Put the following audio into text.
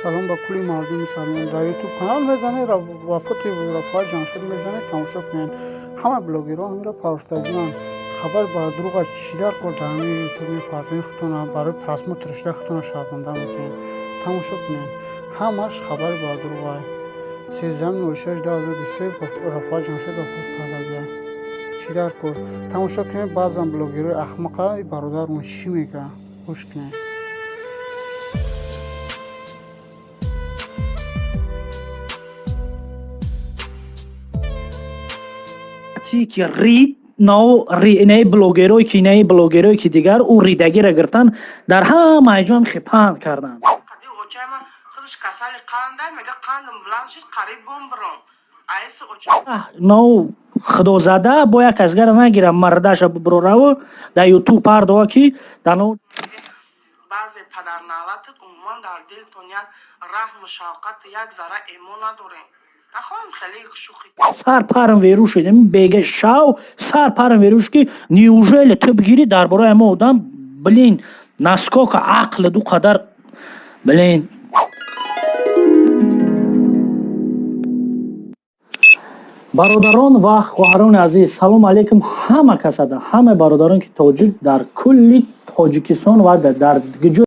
Салом ба кулли мардуми мусалмон. Дар Ютуб канал мезанед, вафоти Рафоат Ҷамшед мезанед, тамошо кунед. Ҳама блогерҳо ҳаминро партофтагианд. Хабар ба дурӯға чӣ дар кор дар ҳамин Ютуб мепартоед, худтона барои просмотр шуда худтона шарманда мекунед. Тамошо кунед. Ҳамаш хабари ба дурӯға. 13.06.2023 Рафоат Ҷамшед вафот кардагианд. Чӣ дар кор? Тамошо кунед, баъзан блогерҳои ахмақа бародармон чӣ мегӯянд. Гӯш кунед. Ки рид но инаи блогерое ки инаи блогерое ки дигар ӯ ридагиро гирифтан, дар ҳама ҷоам хипанд карданд. Но худозада бо як касгара нагирам, мардаша биброраву дар Ютуб пардова ки дар баъзе падарналатат умуман дар дилтон як раҳму шавқат, як зарра эмон надорем. Нахоҳем хеле шӯхӣ. Сар парам веру шуд, бега шав сар парам веру шуд, ки неужели ту бигирӣ дар бораи мо одам, блин, насколько ақли ду қадар, блин. Бародарон ва хоҳарони азиз, салом алейкум ҳама касада, ҳама бародарон ки тоҷик дар кулли Тоҷикистон ва дар ҷо.